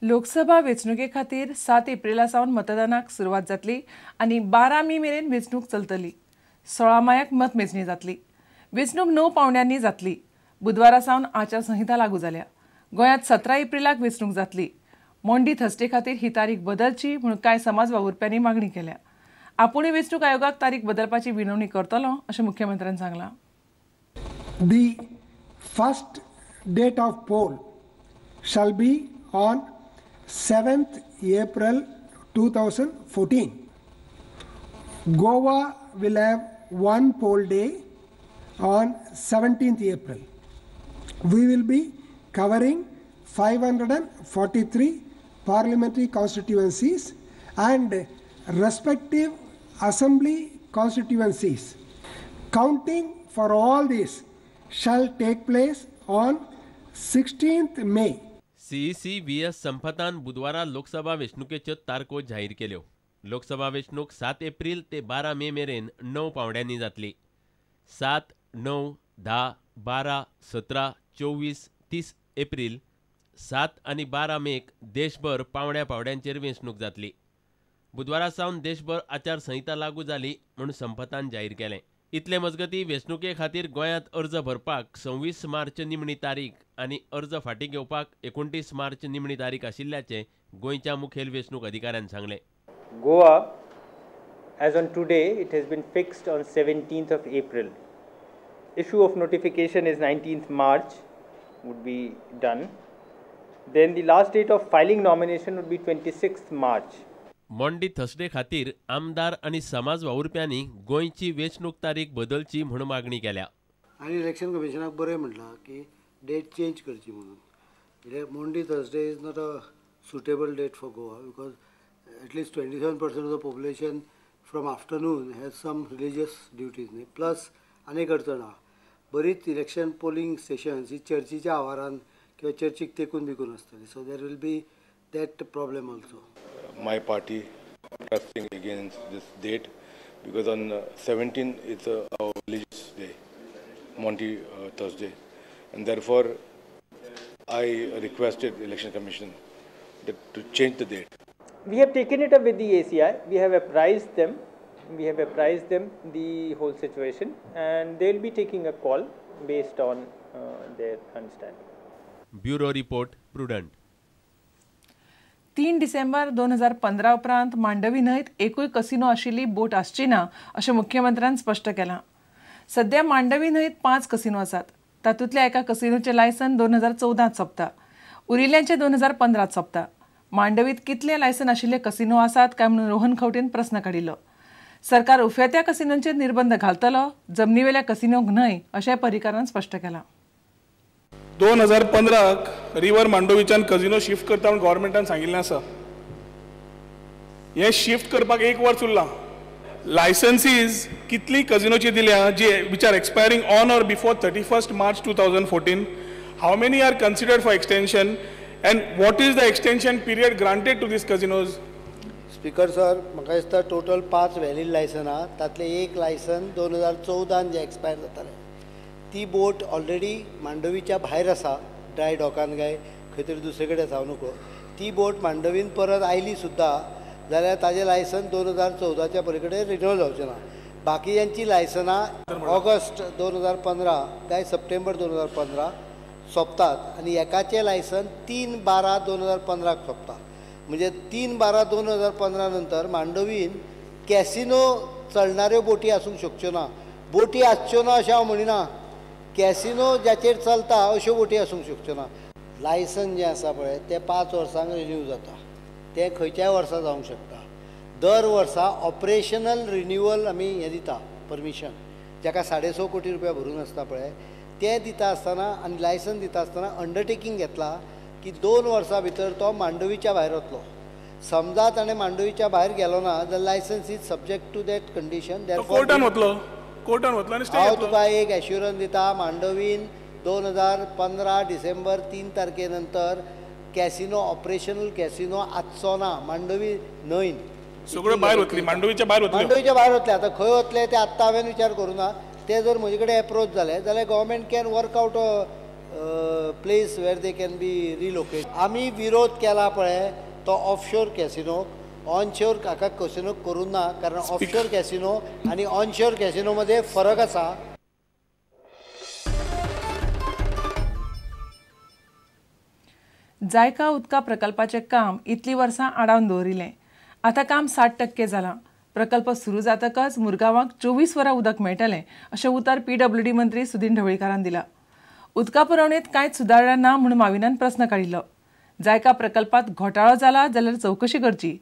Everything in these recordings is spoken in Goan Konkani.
लोकसभा वेंचणुके खातीर 7 एप्रिला सावन मतदानाक सुरवात जातली आनी 12 मे मेरेन वेंचणूक चलतली. 16 मायाक मतमेजणी जातली. वेंचणूक 9 पावंड्यांनी जातली. बुधवारा सावन आचारसंहिता लागू जाल्या. गोंयांत 17 एप्रिलाक वेंचणूक जातली. मॉन्डी थर्सडे खातीर ही तारीख बदलची म्हूण कांय समाज वावुरप्यांनी मागणी केल्या. आपुणूय वेंचणूक आयोगाक तारीख बदलपाची विनवणी करतलो अशें मुख्यमंत्र्यान सांगलां. The first date of poll shall be on 7th April 2014. Goa will have one poll day on 17th April. We will be covering 543 parliamentary constituencies and respective assembly constituencies. Counting for all these shall take place on 16th May. CEC V S संपतान बुधवारा लोकसभा वेंचणुकेच्यो तारखो जाहीर केल्यो. लोकसभा वेंचणूक 7 एप्रिल ते 12 मे मेरेन 9 पावंड्यांनी जातली. 7, 9, 10, 12, 17, 24, 30 एप्रिल, 7 आनी 12 मेक देशभर पावंड्या पावंड्यांचेर वेंचणूक जातली. बुधवारा सावन देशभर आचारसंहिता लागू जाली म्हूण संपतान जाहीर केलें. इतले मजगती वेंचणुके खातीर गोंयांत अर्ज भरपाक 26 मार्च निमणी तारीख आनी अर्ज फाटीं घेवपाक 29 मार्च निमणी तारीख आशिल्ल्याचें गोंयच्या मुखेल वेंचणूक अधिकाऱ्यान सांगलें. Goa, as on today, it has been fixed on 17th of April. Issue of notification is 19th March would be done. Then the last date of filing nomination would be 26th March. Maundy Thursday खातीर आमदार आनी समाज वावुरप्यांनी गोंयची वेंचणूक तारीख बदलची म्हूण मागणी केल्या. आनी इलेक्शन कमिशनाक बरें म्हटलां की डेट चेंज करची म्हणून. कित्याक Maundy Thursday is not a suitable date for Goa because at least 27% of the population from afternoon has some religious duties न्ही. प्लस आनीक अडचण आहा, बरीच इलेक्शन पोलिंग स्टेशन्स ही चर्चीच्या आवारान किंवा चर्चीक तेकून बिकून आसतली. So there will be that problem also. My party protesting against this date because on 17 it's our religious day, Maundy Thursday, and therefore I requested Election Commission that to change the date. We have taken it up with the ACI. We have apprised them. We have apprised them the whole situation, and they will be taking a call based on their understanding. Bureau Report, Prudent. 3 December 2015 उपरांत मांडवी न्हंयत एकूय कसिनो आशिल्ली बोट आसची ना अशें मुख्यमंत्र्यान स्पश्ट केलां. सध्या मांडवी न्हंयत 5 कसिनो आसात. तातूंतल्या एका कसिनोचें लायसन 2014 सोंपता, उरिल्ल्यांचें 2015 सोंपता. मांडवीत कितले लायसन आशिल्ले कसिनो आसात काय म्हणून रोहन खंवटेन प्रस्न काडिल्लो. सरकार उफेत्या कसिनोंचेर निर्बंध घालतलो, जमनीवेल्या कसिनोंक न्हय अशें पर्रीकारान स्पश्ट केलां. 2015 रिवर मांडोवीच्यान कजिनो शिफ्ट करता म्हूण गव्हर्मेंटान सांगिल्लें आसा. हें शिफ्ट करपाक 1 वर्स उरलां. लायसन्सीज कितली कजिनोची दिल्या जी which are expiring on or before 31 March 2014, how many are considered for extension and what is the extension period granted to these casinos? Speaker sir, म्हाका दिसता टोटल 5 व्हॅलीड लायसन आहा. तातलें एक लायसन 2014 जें एक्सपायर जातालें ती बोट ऑलरेडी मांडवीच्या भायर आसा, ड्राय डॉकान काय खंय तरी दुसरे कडेन आसा हांव नको. ती बोट मांडवीन परत आयली सुद्दां जाल्यार ताजें लायसन 2014च्या पली कडेन रिन्यूअल जावचें ना. बाकीच्यांची लायसनां ऑगस्ट 2015 काय सप्टेंबर 2015 सोंपतात आनी एकाचें लायसन 3/12/2015 सोंपता. म्हणजे 3/12/2015 नंतर मांडवीन कॅसिनो चलणाऱ्यो बोटी आसूंक शकच्यो ना. बोटी आसच्यो ना अशें हांव म्हणिना, कॅसिनो जाचेर चलता अश्यो बोटी आसूंक शकच्यो ना. लायसन जें आसा पळय तें 5 वर्सांक रिन्यू जाता, तें खंयच्याय वर्सा जावंक शकता. दर वर्सा ऑपरेशनल रिन्युअल आमी हें दिता परमिशन, जाका 6.25 कोटी रुपया भरून आसता पळय तें दिता आसतना आनी लायसन दिता आसतना अंडरटेकींग घेतलां की 2 वर्सां भितर तो मांडवीच्या भायर वतलो. समजा ताणें मांडवीच्या भायर गेलो ना जाल्यार licence is subject to that condition. कोर्टान वतलो, कोर्टान वतलो आनी स्टे हांव घेतलो. तुका एक एश्युरन्स दिता, मांडवीन 2015 डिसेंबर 3 तारखे नंतर कॅसिनो, ऑपरेशनल कॅसिनो आसचो ना मांडवी न्हंयन. सगळ्यो भायर वतली, मांडवीच्या भायर वतल्यो. मांडवीच्या भायर वतले. आतां खंय वतले ते आत्तां हांवें विचार करूं ना. ते जर म्हजे कडेन एप्रोच जाले जाल्यार government can work out place where they can be relocate. आमी विरोध केला पळय तो ऑफशोर कॅसिनोक, ऑनशोर हाका कॅसिनो करूं ना, कारण ऑफशोर कॅसिनो आनी ऑनशोर कॅसिनो मध्ये फरक आसा. जायका उदका प्रकल्पाचें काम इतलीं वर्सां आडावन दवरिल्लें, आतां काम 60% जालां. प्रकल्प सुरू जातकच मुरगांवाक 24 वरां उदक मेळटलें अशें उतर पीडब्ल्यूडी मंत्री सुदिन ढवळीकारान दिलां. उदका पुरवणेंत कांयच सुदारणा ना म्हूण माविनान प्रस्न काडिल्लो. जायका प्रकल्पांत घोटाळो जाला जाल्यार चवकशी करची.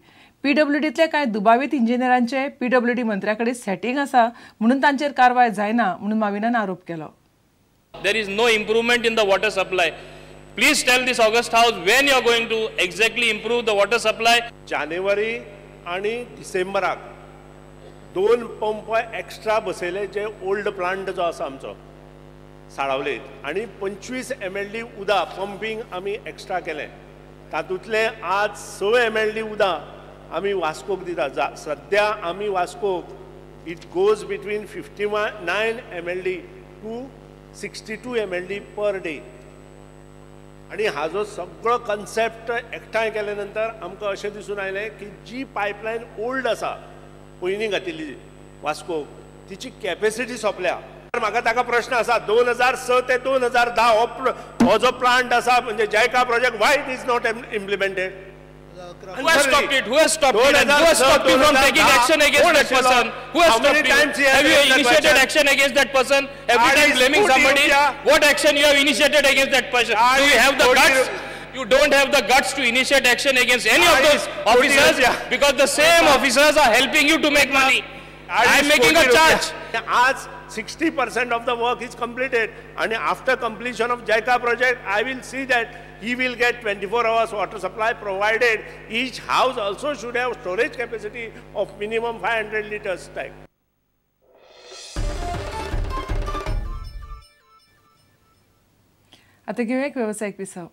पीडब्ल्यूडींतल्या कांय दुबावीत इंजिनियरांचे पीडब्ल्यूडी मंत्र्या कडेन सेटींग आसा म्हणून तांचेर कारवाय जायना म्हणून माविनान आरोप केलो. There is no improvement in the water supply. Please tell this august house when you are going to exactly improve the water supply. जानेवारी आणि डिसेंबराक 2 पंप एक्स्ट्रा बसयले जे ओल्ड प्लांट जो आसा आमचो साळावलेत आनी 25 MLD उदक पंपींग आमी एक्स्ट्रा केलें. तातूंतलें आज 6 MLD उदक आमी वास्कोक दिता. सद्या आमी वास्कोक it goes between 59 MLD to 62 MLD per day. आनी हाजो सगळो कन्सेप्ट एकठांय केले नंतर आमकां अशें दिसून आयलें की जी पायपलायन ओल्ड आसा पयलीं घातिल्ली वास्कोक तिची कॅपेसिटी सोंपल्या. म्हाका ताका प्रश्न आसा 2006 ते 2010 हो जो प्लांट आसा म्हणजे JICA project why it is not implemented? Who has stopped it? Who has stopped it? And who has stopped you from taking action against that person? Who has stopped you? Have you initiated action against that person? Every time blaming somebody, what action you have initiated against that person? Do you have the guts? You don't have the guts to initiate action against any of those officers because the same officers are helping you to make money. I am making a charge. आज 60% of the work is completed, and after completion of JICA project, I will see that he will get 24 hours water supply, provided each house also should have storage capacity of minimum 500 liters tank. आता घेऊया एक व्यावसायिक विसव.